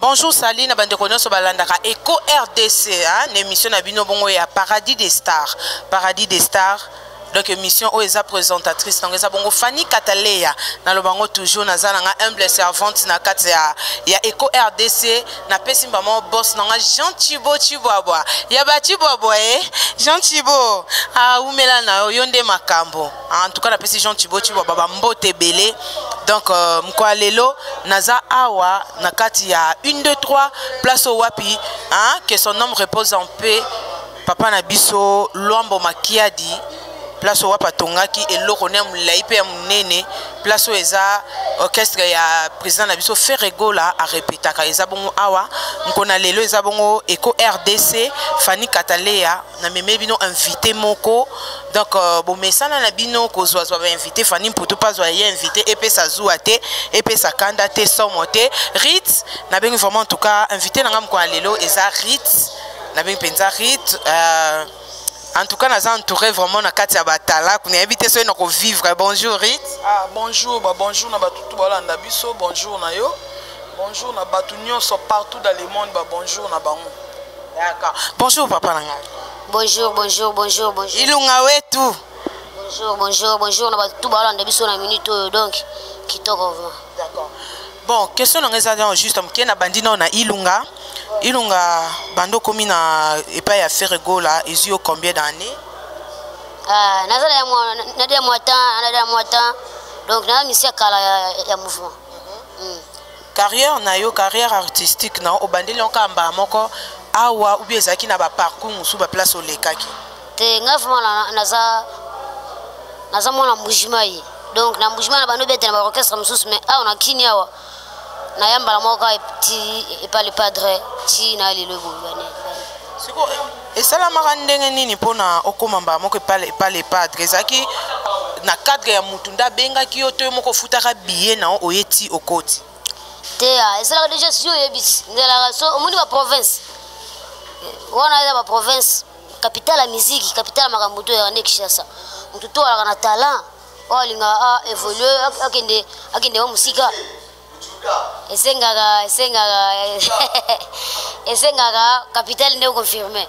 Bonjour Sali na bandeko nyonso balandaka Echo RDC hein, na émission na bino bongo ya Paradis des Stars. Paradis des Stars donc émission oyo eza présentatrice nango eza bongo Fanny Kataleya naloba yango toujours naza nanga humble servante na kati ya, ya Echo RDC napesi mbama boss nanga Jean Chibo Chibwabwa ya ba Chibwabwa eh Jean Chibo awumela ah, na yo yo nde makambo en tout cas napesi Jean Chibo Chibwabwa bambote ebele donc euh, mokolo ya lelo naza awa na kati ya 1 2 3 place oyo wapi hein, que son homme repose en paix papa na biso Luambo Makiadi place oyo wapi atongaki eloko ne ya molai mpe ya monene place oyo eza orchestre ya président na biso Ferre Gola arepetaka eza bongo awa nkona lelo eza bongo Eco RDC Fanny Katalea na meme bino invité moko donc euh, bomesana na bino kozwazwa bainvité Fanny Mputu mpe azwa ye invité epesa zuwa te epesa kanda te somo te Rit nabengi vraiment en tout cas invité na ngai mokolo ya lelo eza Rit nabengi mpenza Rit euh, en tout cas naza entouré vraiment na kati ya batalaku nayebi te soki na kovivre. Bonjour Rit. Ah, bonjour ba bonjour na bato tu balanda biso, bonjour na yo, bonjour na bato nyonso partout dans le monde, ba bonjour na bango. D'accord. Bonjour papa na ngai. Bonjour, bonjour, bonjour, bonjour. Ilunga wetu. Bonjour, bonjour, bonjour na bato tu balanda biso na minute oyo, donc kitoko vraiment. D'accord. Bon, question na ngai eza nano juste moke na bandi nano na Ilunga. Ilunga bando okomi na epai ya Ferre Gola ezwi yo combien d'années? Ah, naza na mwa na de mwa temps, na de mwa temps. Donc na misia kala ya, ya mouvement. Carrière na yo, carrière artistique na obandeli yango kaka mbala moko awa ou bien ezalaki na baparcours mosusu baplace olekaki? Te nga vraiment na, naza naza mwana Mbujimayi. Donc na Mbujimayi na bando bete na ba orchestre mosusu mais awa na Kini awa na yambala moko kaka ti epa le padre ti na lelo boye bane. Siko esalamaka ndenge nini mpona okóma mbala moko epa le padre? Ezalaki na cadre ya mutu nde abengaki yo to yo moko ofutaka billet na yo oye ti okoti? Te ah, esalaka déjà si oyebisi nzelaka so omoni ba province wana eza ba province capitale ya musique, capitale ya makambo to ya nde Kinshasa. Mutu to alaka na talent oyo alingaka a évolue akende akende wa mosika esengaka esengaka esengaka capitale nde oconfirme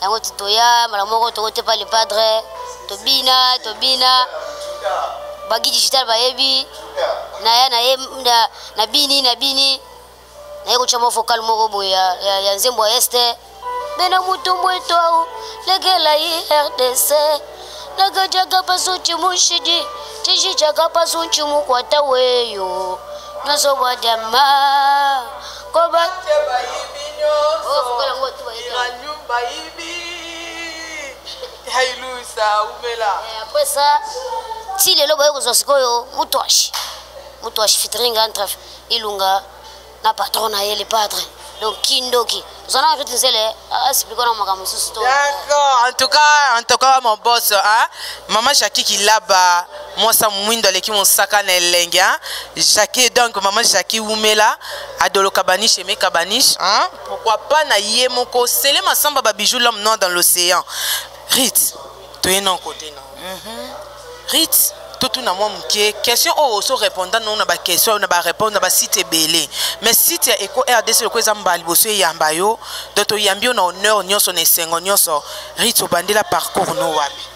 yango ti toya mbala moko tokotepa le padre tobina tobina bagi digital bayebi naya naye na bini na bini naye kotya mwa vocal moko boye ya, ya, ya nzembo ya este bena mutumbu etwau lekela yi RDC nakajaka pasuchi mushiji chishi chaka pasunchi mukwata weyo nyonso bwa jama koba Oh, vocal yango tu bayebi. Eh, après ça ti lelo baye kozwa sikoyo mutwashi mutwashi featuring entre Ilunga na patron na ye le padre donc kindoki ozana na rite nzele asipliko na makambo mosusu to. D'accord, en tout cas mon boss hein, maman Jackie Kilaba mwasa mwindo aleki mosaka na elenge hein Jackie, donc maman Jackie Wumela Adolo Kabaniche Aimé Kabaniche hein, pourquoi pas na ye moko Sele Masamba ba bijou l'homme noir dans l'océan. Rit toye na côté na Rit totuna mwa moke question oyo oso répondant no na baquestion na barépondre na basite ebele mais site ya Eco RDC loko eza mbala liboso eyamba yo, donc toyambi yo na honneur nyonso na esengo nyonso. Rit, obandela parcours no wapi?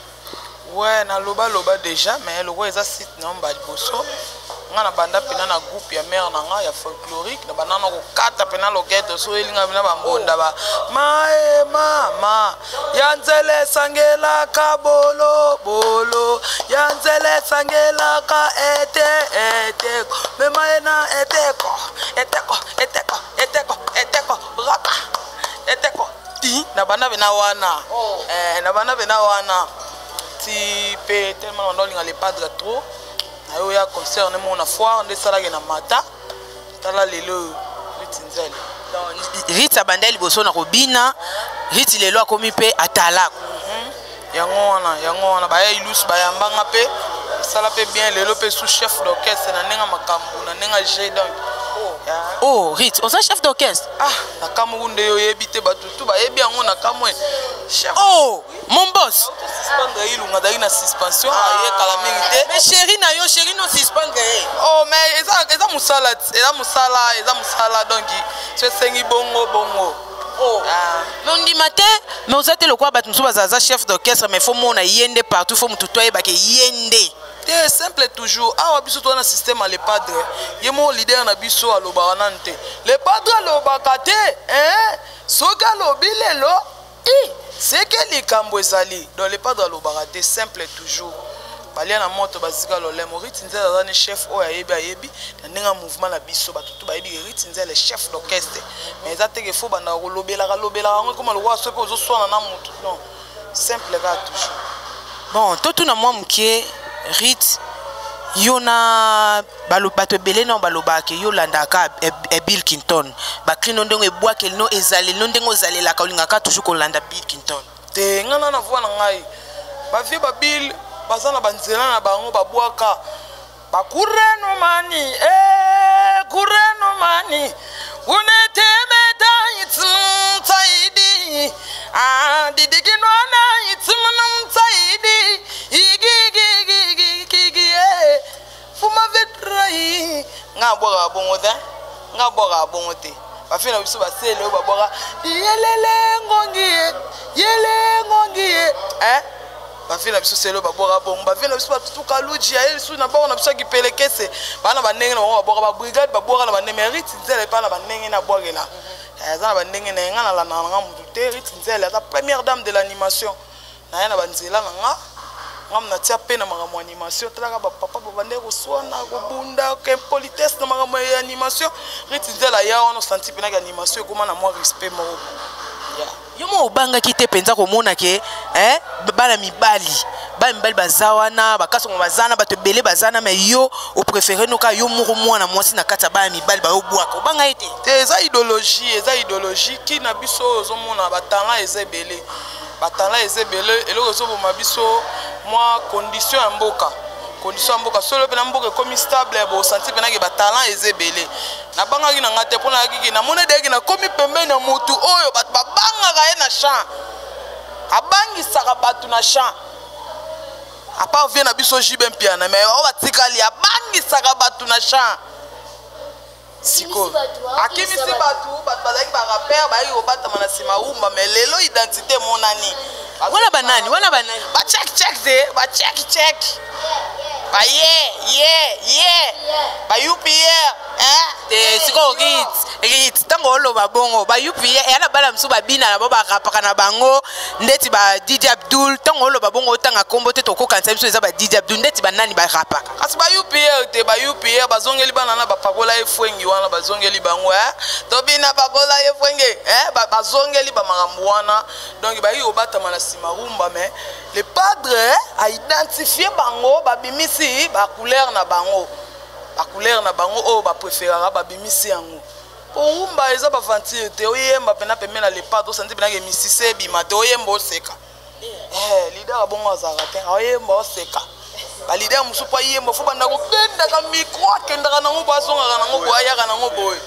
Ouais, nalobaloba déjà mais lokola eza site na mbala liboso nga na banda mpena na groupe ya mare na nga ya folklorique na banda na kokata mpena loketo so elinga mpena bambonda ba mae mama ya nzela esangelaka bolo bolo ya nzela esangelaka ete eteko mema ye na eteko eteko eteko eteko eteko raka eteko ti na banda mpena wana. Eh, na banda mpena wana ti mpe tellement na banda olinga le padre trop nayo ya concert ne moko na foire nde esalaki na mata tala lelo oyo neti nzele. Rit abanda liboso na kobina. Rit lelo akomi mpe atalako. Yango wana, yango wana baya ilusu bayambanga mpe esala mpe bien lelo mpe sous chef d'orchestre na ndenge makambo na ndenge g donc Oh Rit, oza chef d'orchestre? Ah, na kamwe nde oyebi te, bato tu bayebi yango na kamwe chef. Oh. Mon boss. Suspendre Ilunga azalaki na suspension aye kala mingi te. Mais chéri na yo, chéri no suspendre ye. Oh mais eza eza musala eza musala eza musala donc so esengi bongo bongo. Oh. Ah. Mais ondima te mais oza te lokola bato mosusu bazala aza chef d'orchestre mais faut mona ye nde partout faut motu to ayebake ye nde. Te simple toujours awa biso toza na système ya le padre ye moko leader na biso alobaka nanu te le padre alobaka te hein soki alobi lelo I seke likambo ezali donc le padre alobaka te simple toujours balia na moto bazika lolemo Ruth Nzele aza ni chef oyo ayebi ayebi na ndenge ya mouvement na biso bato tu bayebi ke Ruth Nzele chef d'orchestre mais eza te ke faut bandaka kolobelaka lobelaka yango ekoma lokola soki mpe ozoswana na motu non simple kaka toujours. Bon totuna mwa moke Ruth yo na bato ebele nao balobaka ke yo olandaka eh, eh, Bill Clinton bakri no ndenge ebwakeli no ezaleli no ndenge ozalelaka olingaka toujours kolanda Bill Clinton. Te ngai na na voix na ngai bavie ba Bill baza na banzela na bango babwaka bakurenu mani eh, kurenu mani unetemeta itmtaidi ah, didiginwana itmnmtaidi igigigigigigi eh. Fuma vetrai nga abwakaka bongo te nga abwakaka bongo te bafie na biso basele oyo babwaka yelele ngongi ye yele ngongi ye eh? bafie na biso sele oyo babwaka bongo bafie na biso batutuka luji aye lisusu na boko na biso ya kipelekese baa na bandenge na bango babwaka babrigade babwaka na bandenge mais riti nzela epa na bandenge na abwakela eh, aza na bandenge na ye nga nalandaka na nga motu te riti nzela aza première dame de l'animation Naya na ba nzela na nga nga natia pe na makambo ya animation talaka ba papa babandaki koswana kobunda impolitesse na makambo ya animation riti nzela ya wana osanti mpenaki animation ekoma na mwa respect moko yeah. Yo moko obangaki te mpenza komona ke eh, bana mibali bana mibali baza wana bakasongo baza wana bato ebele baza wana mais yo opréféré noka yo moko mwana mwasi na kati ya bana mibali bayobwaka obanga ye te te eza idéologie eza idéologie ki na biso oyo ozomona batalent eza ebele Ba talent eza ebele eloko ezoboma biso mwa condition ya mboka condition ya mboka solo mpena mboka ekomi stable bosanti mpena ke batalent eza ebele nabangaki na ngai te mpo nayaki ke namoni deyaki nakomi pembeni ya motu oyo bato babangaka ye na champ abangisaka bato na champ apart vie na biso JB Mpiana mais oyo batikali abangisaka bato na champ sikoyo akimisi bato bato bazalaki baraper bayaki kobatama na nsima rumba mais lelo identité emonani wana banani wana banani bachek chek te bachek chek baye ye ye ba upr te sikoyo rit rit ntango oloba bongo ba upr eya na bana mosusu babina na bango barapaka na bango ndeti ba didi abdul ntango oloba bongo otanga nkombo te tokokanisa biso eza ba didi abdul ndeti banani barapaka kasi ba upr te ba upr bazongeli bana na bapakola ye fwengi wana bazongeli bango eh? tobina pakola ye fwenge eh? Bazongeli bamakambo wana donc bayaki kobatama na nsima rumba mais le padre aidentifie bango babimisi bacouleur na bango bacouleur na bango oyo bapréféraka babimisi yango po rumba eza baventure te oyemba mpena pembe na le padre osanti mpenake misise ebima te oyemba oseka Eh, leader abongo azalaka te ayemba oseka balider mosusu mpo ayemba fo banda kobendaka mikro akendaka nango boye azongaka nango boye ayaka nango boye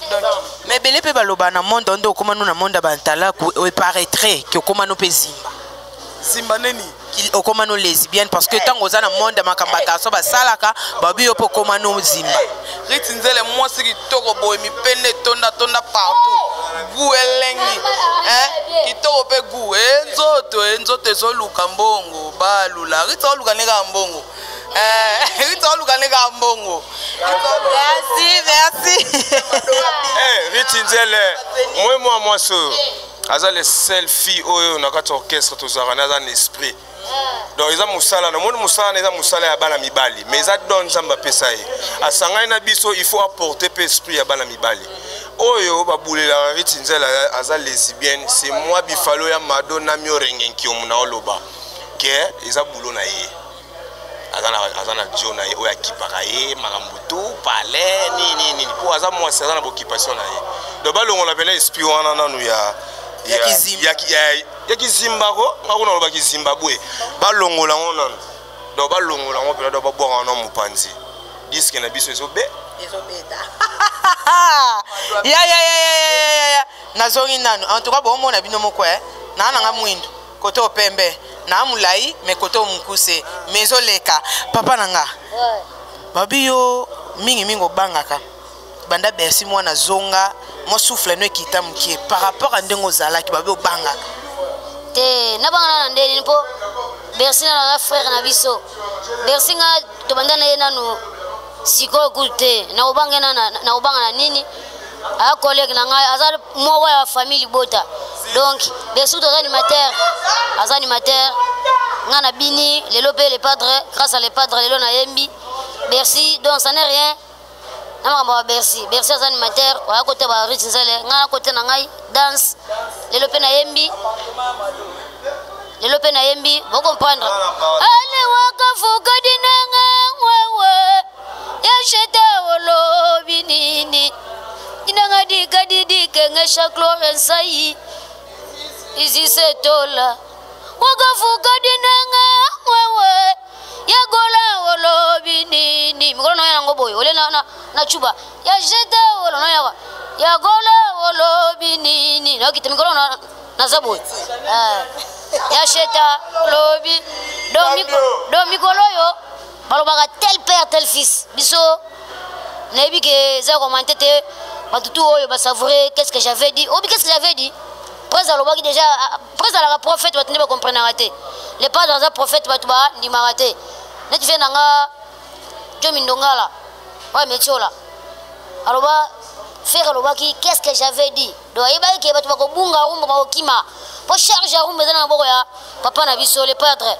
donc mais ebele mpe baloba na monde nde okóma no na monde ya bantalaku eparaîtrait ke okóma no mpe zimba zimba nini okóma no lesbienne parce que ntango oza na monde ya makambo ya garçon basalaka babi yo mpe okóma no zimba Riti Nzele mwasi kitoko boye mipende etonda tonda partout gout elengi eh kitoko pe gout eh nzoto eh nzoto ezoluka mbongo balula Riti aoluka nde kaka mbongo eh Riti aoluka nde kaka mbongo merci merci eh Riti Nzele moi mwa mwasi oyo aza le seul fille oyo na kati ya orchestre tozalaka na aza na esprit donc eza mosala namoni mosala na eza mosala ya bana mibali mais eza don nzambe apesa ye asangani na biso il faut apporter mpe esprit ya bana mibali oyo babulelaka riti nzela aza lesbienne c'est moi bifalo ya mado na mio renge nkiomu na oloba ke eza bulo na ye aza na dio na ye oyo akipaka ye makambo tu palais nini nini mpo aza mwasi aza na boccupation na ye donc balongola mpena esprit wana nanu ya ya kizimba ko nga kuna loba kizimbabwe balongola yango nanu donc balongola yango mpena donc babwaka wana mopanzi diske na biso ezobe ezobeta ya ya ya ya ya nazongi nanu en tout cas bomona bino moko eh naa nanga mwindu. Kote oyo pembe na molai, mais kote oyo mokuse, mais ezoleka. Papa na nga, babi yo mingimingi obangaka banda Bercy mwana zonga, mwa souffle no ekita mokie par rapport a ndenge ozalaki. Babi obangaka. Te, nabanga na ndeni mpo Bercy nano aza frère na biso. Bercy, nga tobanda na ye nanu sikoyo kutu te. Nakobanga nakobanga na nini? Aya collègue na ngai, aza moko ya famille libota. Donc Bercy kutu aza animateur, aza animateur. Nga na bini lelo mpe le padre, grâce à le padre lelo nayembi Bercy. Donc ça n'est rien na makambo ya Bercy. Bercy aza animateur, oya kote ba Rit Nzele, ngai na kote na ngai danse. Lelo mpe nayembi, lelo mpe nayembi, bocomprendre. Ale wakafuka dinanga wewe yashete olobi nini dinanga dikadidikengesha Florensai izisetola wakafuka dinanga wewe yagola olobi nini mikolo na yango boye ole na cuba ya jete olo na yaka yagola olobi nini nakita mikolo naza boye. Ya sheta lobi. Donc mikolo oyo balobaka tel père tel fils. Biso nayebi ke eza commenté te. Bato tu oyo basavoure qu'est ce que j'avais dit, obi qu'est ce que j'avais dit. Prince alobaki déjà, Prince alaka prophète, bato nde bacomprenaka te. Le padre aza prophète, bato bandimaka te. Neti vie na nga Jomi Ndongala oyo Metiola aloba, Ferre alobaki qu'est ce que j'avais dit. Donc ayebaki ke bato bakobunga rumba, bakokima mpo charge ya rumba eza na maboko ya papa na biso le padre.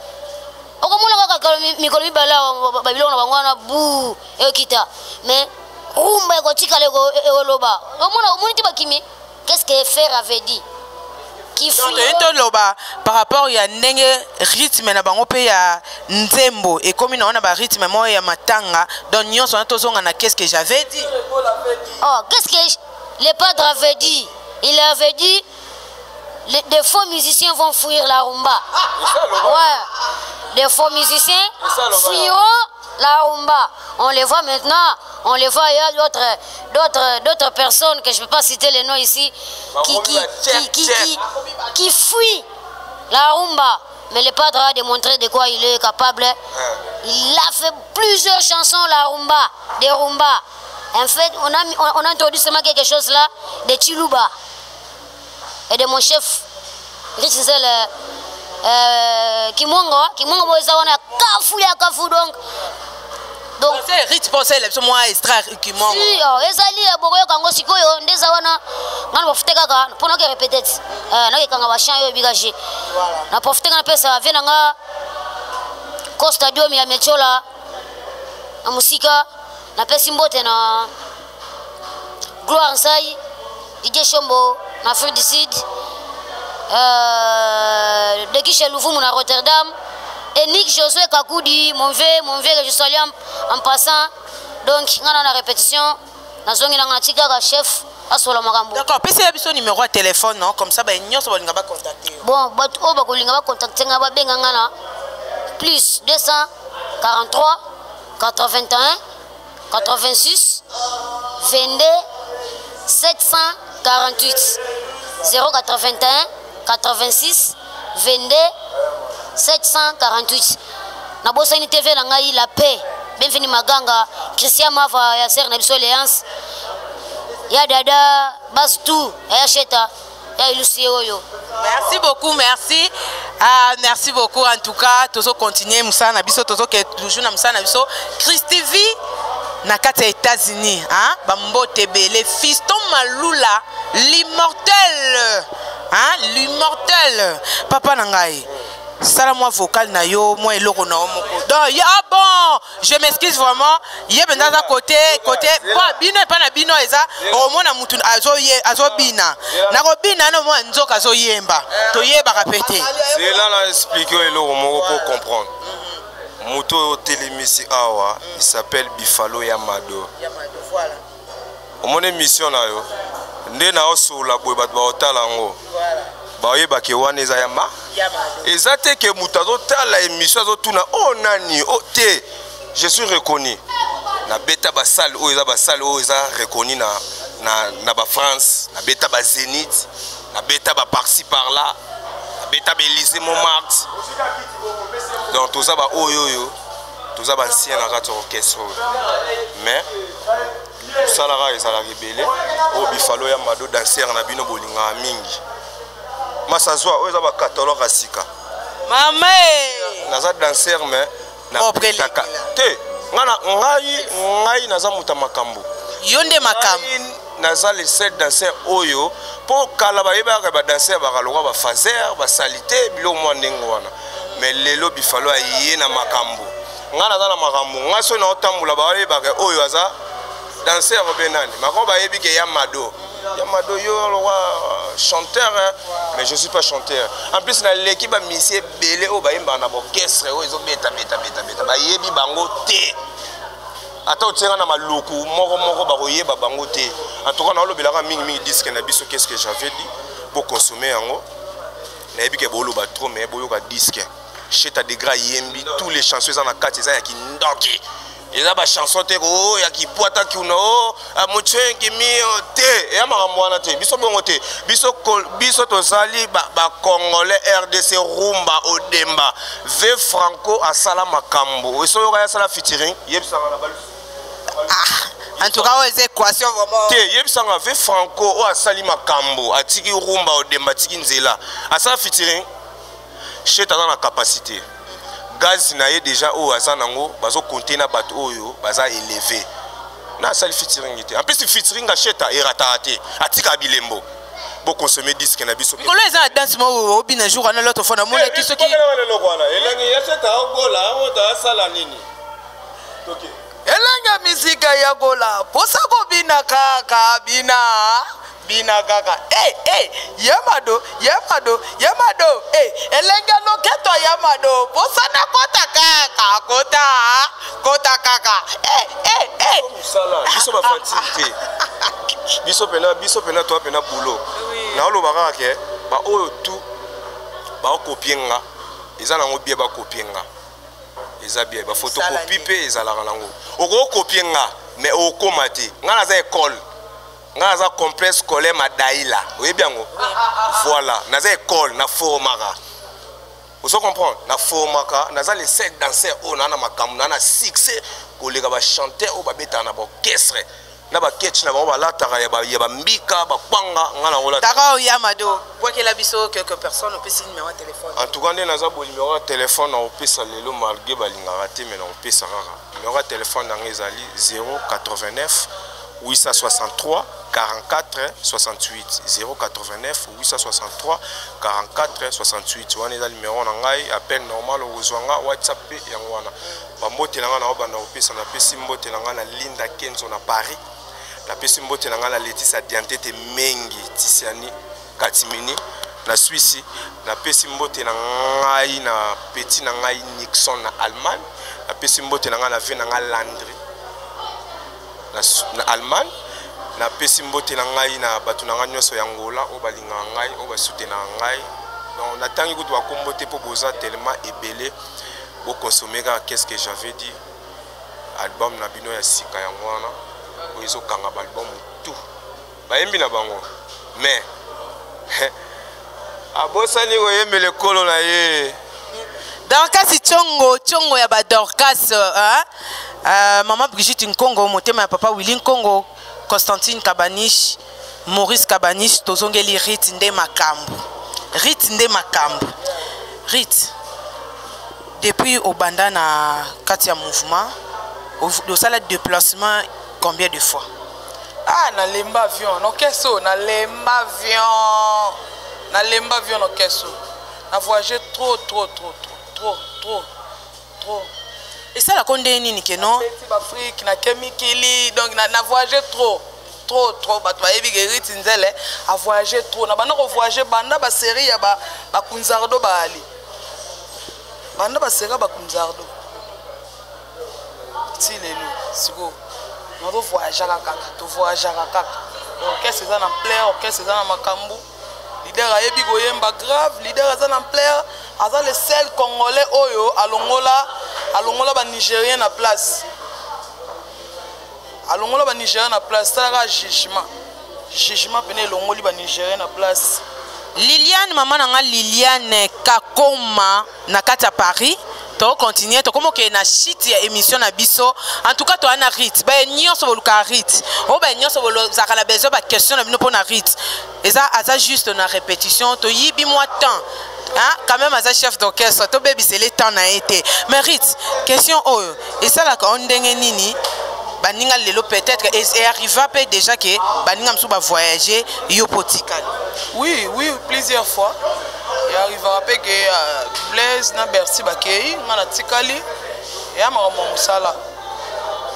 Okomona kaka mikolo mibale awa babiloko na bango wana bu ekita, mais rumba ekotikala, ekoloba. Omona, omoni te bakimi qu'est ce que Ferre avait dit. Toyei toloba par rapport ya ndenge rythme na bango mpe ya nzembo ekomi na wana barythme moko ya matanga. Donc nyonso wana tozonga na qu'est ce que j'avais dit. Oh, qu'est ce que le padre avait dit? Il avait dit des faux musiciens vont fuir la rumba. Ouais, des faux musiciens fuiront la rumba. On les voit maintenant, on les voit. Il y a d'autres personnes que je ne peux pas citer les noms ici qui fuient la rumba. Mais le padre a démontré de quoi il est capable. Il a fait plusieurs chansons, la rumba, des rumba. En fait, on a introduit seulement quelque chose là, de Chiluba. Et de mon chef, Rich Zel, Kimongo, Kimongo boza wana kafu ya kafu donc C'est Rich pensait le moi extra Kimongo. Si, oh, ezali ya bokoyoka yango sikoyo nde eza wana. Nga na profite kaka mpo nake répété ti nakekanga bachan oyo ebikaki. Na profite nga napesa vie na nga Costa Diomi ya Metiola na mosika. Napesi mbote na Gloire Nsai, DJ Shombo na Afrique du Sud, Dekishe Luvumu na Rotterdam, et Nick Josué Kakudi, mon vieux que je salue en passant. Donc nga na répétition, nazongi nanga, natika kaka chef asola makambo. D'accord, pesa biso numéro ya téléphone, non, comme ça ba nyonso balinga bacontacte yo. Bon, bato oyo bakolinga bacontacte nga, babenga nga na plus 243 81 86 22 748, 081 86 22 748. Nabosani TV na ngai la paix, bienvenu Maganga, Christian Mava ya ser na biso Léance ya dada base tout ya sheta ya ilusie oyo. Merci beaucoup, merci. Ah, merci beaucoup en tout cas. Tozo continuer mosala na biso, tozo ke toujours na mosala na biso. Christy V na kati ya États-Unis, hein? Bambote ebele, Fiston Malula, l'immortel, hein? L'immortel. Papa na ngai, sala mwa vocal na yo, mwa eloko na yo moko. Donc ya, ah bon, je m'excuse vraiment, ye mpenza aza côté po bino epa na bino eza omona mutu azoye azobina nakobina na omona nzoka azoyemba, toyebaka pe te. C'est là na explique oyo eloko moko pour comprendre. Moto oyo otelemisi awa, il s'appelle Bifalo ya Mado. Omoni émission na yo nde naosola boye, bato baotala yango, bayebake wana eza ya ma eza te ke moto azotala émission azotuna o nani o te. Je suis reconnu, nabeta basale oyo eza basale oyo eza reconnu na bafrance, nabeta bazénith, nabeta baparci par là. Abeta baelysée Montmartre. Donc toza baoyo oyo toza baancien na kati ya orchestre oyo, mais tosalaka ezalaka ebele. Oyo Bifalo ya Mado, danser na bino bolingaka mingi, Masazwa, oyo eza bacatalogue ya sika. Mama e! Naza danser, mais Propre. nabetaka te. Ngai naza moto ya makambo. Yo nde makambo. Ngai naza le seul danser oyo, mpo kala bayebaka badanser bakalokwa bafaser basali te biloko mwa ndenge wana, mais lelo Bifalo aye na makambo. Ngai naza na makambo. Ngai soki naotambola, bayebaka oyo aza danser obe nani. Makambo bayebi ke ya Mado, ya Mado, yo lokwa chanteur, hein. Mais je suis pas chanteur. En plus naleki bamisie ebele oyo bayembaka na baorchestre oyo ezobeta beta beta beta, bayebi bango te. Ata otienga na maluku moko moko, bakoyeba bango te. En tout cas, naolobelaka mingimingi disque na biso. Qu'est ce que j'avais dit? Boconsommer yango. Nayebi ke boloba trop, mais boyoka disque. Cheta Degra yembi tous les chansons eza na kati, eza ya kindoki, eza bachanson te o ya kipwata kuna o motwengi mio te, eya makambo wana te. Biso bongo te. Biso tozali bacongolais, RDC, rumba odemba. Ve Franco asala makambo esoyoka, asala featuring, yebisanga na balusu. Ah, en tout cas oyo eza équation vraiment. Te, yebisanga ve Franco oyo asali makambo, atiki rumba odemba, atiki nzela, asala featuring. Shet aza na capacité, gaz na ye déjà oyo aza nango, bazokonte na bato oyo baza élevé na asali featuring te. En plus, featuring asheta erataka te, atikaka bilembo. Boconsommer disque na biso. Mikolo eza na danse moko obina jour wana, l'autre fois namonaki soki Eloko wana elengi ya Sheta ogola ota asala nini? Toke. Elenge misika ya kola posa kobina kaka, bina bina kaka. Eh, eh, yamado, yamado, yamado, eh, elenge loketo yamado posa na kota kaka, kota kota kaka, eh, eh, eh. Mosala biso bafatire te. Biso pena toa pena boulot. Naoloba kaka ke baoyo tu baokopie nga, eza nango bien. Bakopie nga, eza bien. Baphotocopie mpe ezalaka nango. Okokopie nga, mais okokóma te. Nga naza école, nga naza complexe scolaire Madaila, oyebi yango. Voilà, naza école, naformaka, ozo comprendre, naformaka. Naza le seul danseur oyo naa na makambo, naa na succès koleka bachanteur oyo babetaka na baorchestre na baketch na bango, balataka ya bambika bakwanga. Nga nango lata. Taka oyo Yamado, bwakela biso quelques personnes, opesi numéro ya téléphone. En tout cas, nde naza bo, numéro ya téléphone nakopesa lelo, malgré balingaka te, mais nakopesa kaka. Numéro ya téléphone nanga ezali 089 863 44 68, 089 863 44 68. Wana eza numéro na ngai. Appel normal okozwa nga, WhatsApp mpe yango wana. Bambote na ngai naobanda kopesa: napesi mbote na ngai na Linda Kenzo na Paris, napesi mbote na ngai na Letisa Diantete Mengi Tisiani Katimini na Swisse, napesi mbote na ngai na petit na ngai Nixon na Allemagne, napesi mbote na ngai na ve na ngai Landry na Allemagne, napesi mbote na ngai na bato na ngai nyonso ya Ngola oyo balingaka ngai, oyo basoutenaka ngai. Donc natangi kutu bakombo te mpo boza tellement ebele. Boconsommer kaka. Qu'est ce que j'avais dit? Album na bino ya sika yango wana, oyo ezokanga baalbum tout bayembi na bango, mais abosani koyembela ekolo na ye. Dorcas Tshongo, Tshongo ya badorcas, hein? Mama Brigitte Nkongo, motema ya papa Willy Nkongo, Constantine Kabanish, Maurice Kabanish. Tozongeli Rit nde makambo, Rit nde makambo. Rit, depuis obanda na kati ya mouvement, osala déplacement combien de fois? Ah, nalemba avion na orchestre oyo, nalemba avion, nalemba avion na orchestre oyo. Na voyage trop, trop, trop, trop, trop, trop, trop. Esalaka ndenge nini keno? Beti baafrike, nake mikili, donc na voyage trop, trop, trop. Bato bayebi ke Riti Nzele avoyage trop. Na banda kovoyage banda basérie ya bakunzardo, baali banda basérie ya bakunzardo ti lelo. Sikoyo nazovoyageaka kaka, tovoyageaka kaka. Orchestre eza na plein, orchestre eza na makambo. Leader ayebi koyemba grave, leader aza na plaire. Aza le seul Congolais oyo alongola banigérien na place, alongola banigérien na place. Talaka jugement, jugement pene elongoli banigérien na place. Liliane, mama na nga Liliane Kakoma na kati ya Paris. Tokontinue, tokoma okende na shite ya émission na biso. En tout cas, toya na Rite. Baye nyonso bolukaka Rite, oyo baye nyonso bozalaka na besoin baquestion na bino mpo na Rite, eza aza juste na répétition. Toyibi mwa temps, hein? Quand même aza chef d'orchestre, tobebisele temps na ye te. Mais Rite, question oyo esalaka o ndenge nini baninga lelo, peut-être earriva mpe déjà ke baninga mosusu bavoyage, yo mpo otikali? Oui, plusieurs fois earrivaka mpe ke Blaise na Bercy bakei, nga natikali. Eya makambo ya mosala,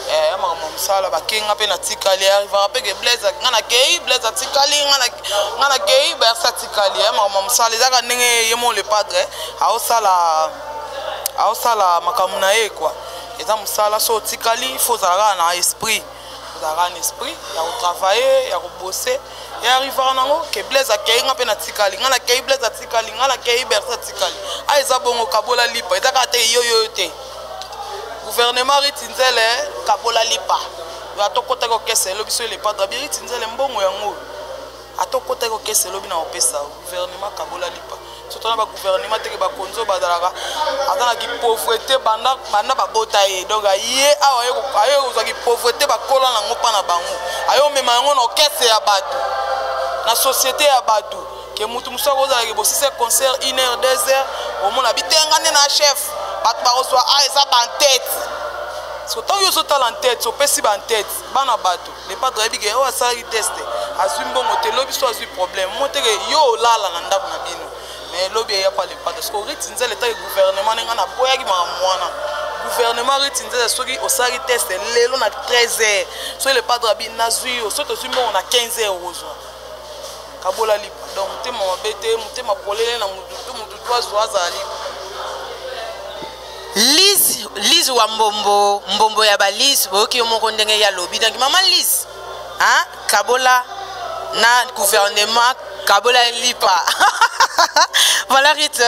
ya makambo ya mosala. Bakei, nga mpe natikali. Earrivaka mpe ke Blaise, nga nakei, Blaise atikali, nga nakei, Bercy atikali. Ya makambo ya mosala, ezaka ndenge ye mo le padre aosala makambo na ye quoi. Eza mosala. So otikali, faut ozala kaka na esprit, ozala kaka na esprit ya kotravaille, ya kobose. Earrivaka nango ke Blaise akei, nga mpe natikali, nga nakei, Blaise atikali, nga nakei, Bercy atikali. A eza bongo, kabola lipa. Eza kaka te yoyoyo te. Gouvernement Riti Nzele, kabola lipa. Atokotaki okesa elobi so ele padre abi Riti Nzele mbongo yango atokotaki okesa elobi na kopesa gouvernement, kabola lipa. So tona bagouvernement teke bakonzi oyo bazalaka, aza na kipauvreté banda banda babota ye. Donc aye awa, aye kozwa kipauvreté bakola nango mpa na bango, aye omema yango na orchestre ya bato, na société ya bato, ke mutu mosusu akozalaki bosisa concert une heure, 2 heures, omona bitenga nde na chef, bato bakozwa a eza bantete. So ntango yo ozotala ntete, opesi bantete bana bato, le padre ayebi ke oyo asalaki test azwi mbongo te, lobi so azwi problème mo teke yo olala na ndako na bino. Mais lobi eya pa le padre. Parce que Riti Nzele etaki gouvernement, ndenge naboyaki makambo wana. Gouvernement Riti Nzele, soki osalaki test lelo na 13 heures, soki le padre abi nazwi yo, soki tozwi mbongo na 15 heures, okozwa. Kabola lipa. Donc motema mabe te, motema polele na mutu tu, mutu tu azwa, azala lipa. Lise, Lise wa mbombo, mbombo ya balise, boyoki yo moko ndenge ya lobi. Donc mama Lise, hein, kabola na gouvernement, kabola lipa. Voilà, Rite,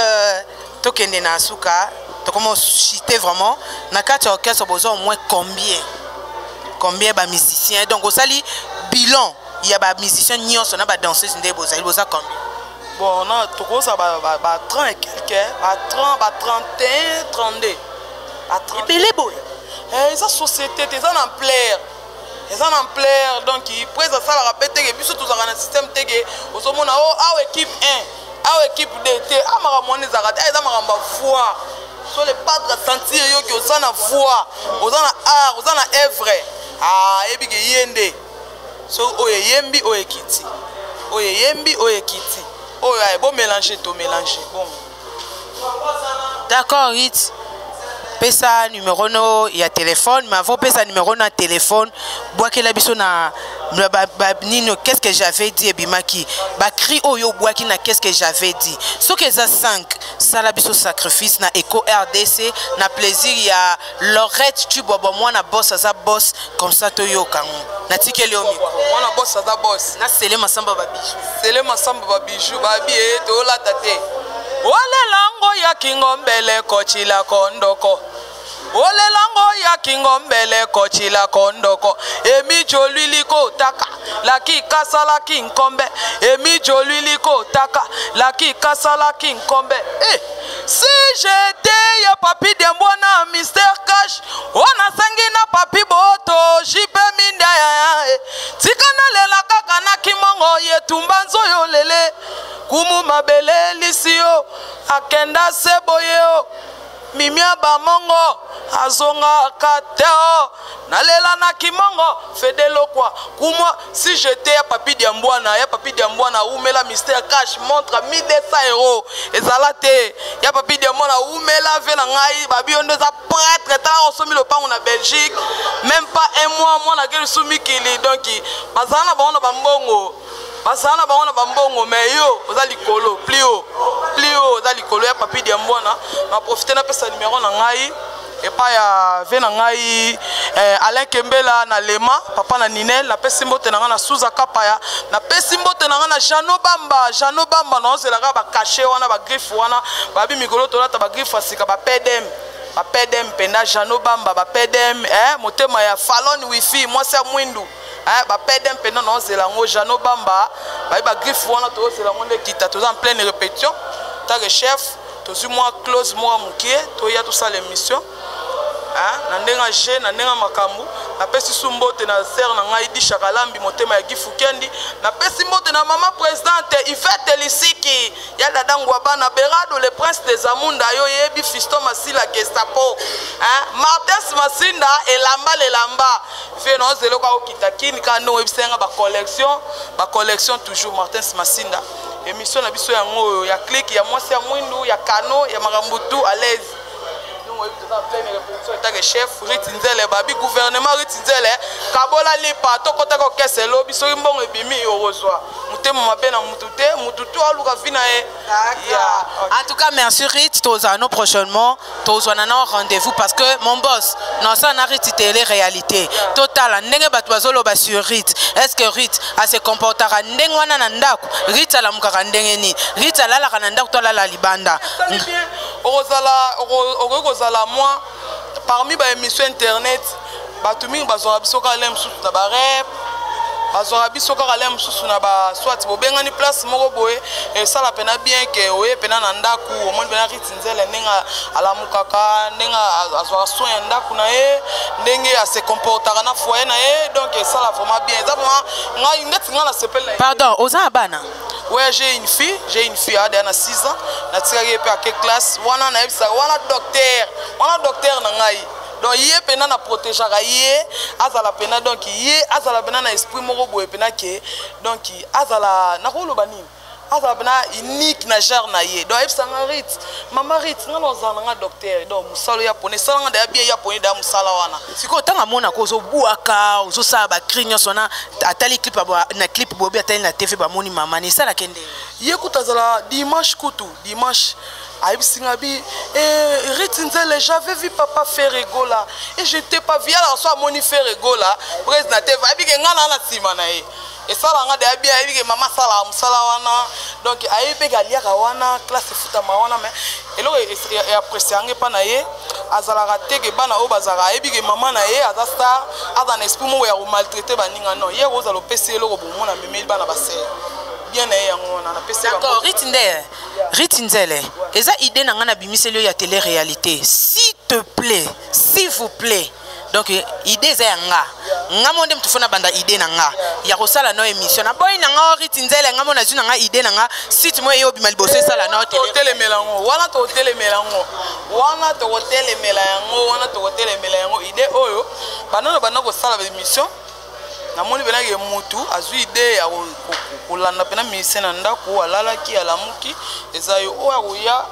tokende na suka, tokoma chite vraiment. Na kati ya orchestre boza au moins combien ba musiciens? Donc osali bilan ya ba musiciens nyonso na ba danseuse nde bozali, boza combien? Bon, na tokozala ba 30 et quelque, ba 30, ba 31, 32, ba 30. Ebele boye? Eza société te, eza na ampleur, eza na ampleur. Donc prise asalaka mpe teke biso tozalaka na système teke ozomona o awa équipe 1, awa équipe 2 te. A makambo wana ezalaka te. Eza makambo ya voix. So le padre sentir yoki oza na voix, oza na art, oza na œuvre, ayebi ke ye nde so oyo eyembi, oyo ekiti, oyo eyembi, oyo ekiti, oyo aye bomélange, tomélange bon. D'accord, Rit, pesa numéro no ya téléphone. Mais avant pesa numéro na téléphone, bwakela biso na nini, "Qu'est-ce que j'avais dit". Ebimaki bacri oyo obwaki na "Qu'est-ce que j'avais dit". Soki eza 5, sala biso sacrifice na Eco RDC, na plaisir ya Lorette Tubwabwa, mwana boss aza boss. Comme ça toyoka yango. Natikeli yo micro. Mwana boss aza boss. Na Sele Masamba babiju. Sele Masamba babiju, babi e tolata te. Olelango ya kingombele kochila kondoko, olelango ya kingombele kochila kondoko, emijolwili kotaka laki kasalaki nkombe, emijolwili kotaka laki kasalaki nkombe. Eh, si j'étais ya Papi Diambwana, Mister Cash wana asengi na Papi Boto Jipe Minda ya eh. Tika nalela kaka na kimongo yetumba nzoyo lele kumu mabele lisi yo akenda se boye o mimia bamongo azongaka te o nalela na kimongo fedelokwa kumwa. Si j'étais ya Papi Diambwana, ya Papi Diambwana umela Mister Cash montre 1200 € ezala te. Ya Papi Diambwana umela ve na ngai babi yo nde eza prêtre. Tala, osomi lopango na Belgique, même pas un mois, mwana ake lisu mikili. Donc bazala na bango na bambongo, bazala na bango na bambongo, mais yo oza likolo, plus haut, plus haut, oza likolo ya Papi Diambwana. Na profite napesa numéro na ngai epai ya ve na ngai Alain Kembela na Lema, papa na Ninel. Napesi mbote na ngai na Suza Kapaya, napesi mbote na ngai na Jano Bamba. Jano Bamba, naozelaka bacachet wana, bagriffe wana, babi mikolo tolata bagriffe ya sika, bapdm, bapdm mpenza. Jano Bamba, bapdm, motema ya Falon Wifi, mwasi ya mwindu. Bapede mpena naozela yango, Jano Bamba baye bagriffe wana, tozozela yango nde kita. Toza en pleine répétition take chef, tozwi mwa close moko mokie, toya tosala émission na ndenge je na ndenge makambo. Napesi su mbote na sere na ngai Disha Kalambi, motema ya Gifu Kendi. Napesi mbote na mama présidente Ivete Lisiki ya dada Ngwabana Berado, le prince des Amunda. Yo yebi Fiston Masila Gestapo, Martins Masinda, elamba lelamba vie naozela oka okita kini kaka ndenge oyebisa nga bacollection, bacollection toujours. Martins Masinda, émission na biso yango oyo ya clique ya mwasi ya mwindu ya kano ya makambo tout à l'aise. Toza pleine répétition etake chef Riti Nzele, babi gouvernement Riti Nzele kabola lipa, tokɔtaka okese elobi soki mbongo ebimi okozwa motema mabe na mutu te, mutu tu aluka vi na ye. En tout cas, merci Rit. Tozala prochainement, tozwana na rendez-vous parce que mon boss nasala na Rit télé réalité. Totala ndenge bato bazoloba sur Rit. Est ce que Rit ase comportaka ndenge wana na ndako? Rit alamukaka ndenge nini? Rit alalaka na ndako to alala libanda? Okozala, okoki kozala mwa parmi baémission internet, bato mingi bazwaka biso kaka le mosusu na barep, bazwaka biso kaka le mosusu na baswat bobengani place moko boye. Esala mpena bien ke oye mpena na ndako, omoni mpena Riti Nzele ndenge alamukaka, ndenge azwaka soin ya ndako na ye, ndenge ase comportaka na foyer na ye. Donc esala vraiment bien, eza vraiment ngai ndeti ngai nasepeli na. Pardon, oza na bana? Ouais, j'ai une fille, j'ai une fille adeya na 6 ans. Natikaki ye mpe ake classe wana, nayebisaka wana docteur wana, docteur na ngai. Donc ye mpena na protégeaka ye, azala mpena, donc ye azala mpena na esprit moko boye mpena ke, donc azala, nakoloba nini, azala mpena unique na genre na ye. Donc ayebisanga Rit, mama Rit, nga na ozala na nga docteur. Donc mosala ya pone esalanga daya bien, ya pone daya mosala wana. Sikoyo ntango amonaka ozobwaka, ozosala bacri nyonso wana, atali clip na clip bobi, atali na TV, bamoni mama na esalaka ndenge? Ye kutu azala dimanche, kutu dimanche ayebisi nga bi eh, Rit Nzele, j'avais vu papa Ferre Gola et je t'ai pas vu. Alors so amoni Ferre Gola président te, ayebi ke nga na nsima na ye, esalanga deya bien. Ayebi ke mama asalaka mosala wana, donc ayebi mpe ke aliaka wana, classe efutama wana. Mais eloko eapprécie yango epa na ye, azalaka te ke bana oyo bazalaka, ayebi ke mama na ye aza star, aza na esprit moko ya komaltraite baninga. Non, ye kozala opesi eloko bomona amemeli bana basere bien na ye, yango wana napesi. D'accord, Rit nde Rit Nzele, eza idée na ngai nabimiseli oyo ya télé réalité. S'il te plaît, s'il vous plaît, donc idée eza ya nga, nga mo nde motu fo nabanda idée na nga ya kosala no émission. Naboyi na nga Riti Nzele, nga mo nazwi na nga idée na nga, site mo eye obima liboso esala no. Totelemela yango wana, totelemela yango wana, tokotelemela yango wana, tokotelemela yango. Idée oyo banano banda kosala baémission, namoni mpenake mutu azwi idée ya kolanda mpena musicien na ndako alalaki, alamuki, eza yo oyo akoya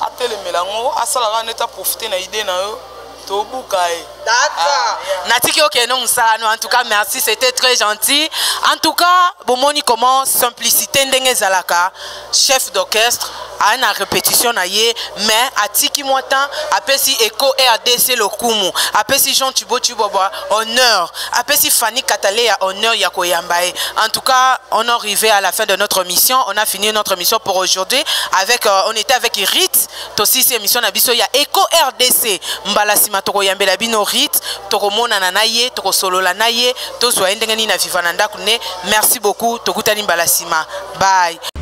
atelemela yango, asalaka neti aprofite na idée na yo, tobuka ye. D'accord. Ah, yeah. Natiki okende mosala no. En tout cas, merci, c'était très gentil. En tout cas, bomoni comment simplicité ndenge ezalaka. Chef d'orchestre aya na répétition na ye, mais atiki mwa temps, apesi Eco RDC lokumu, apesi Jean Tubo Tubobwa honneur, apesi Fanny Kataleya honneur ya koyamba ye. En tout cas, on est arrivé à la fin de notre mission. On a fini notre mission pour aujourd'hui avec on était avec Rit. Tosisi émission na biso ya Eco RDC. Mbala nsima tokoyambela bino Rit, tokomonana na ye, tokosolola na ye, tozwa ye ndenge nini na viva na ndako ne. Merci beaucoup, tokutani mbala nsima, bye.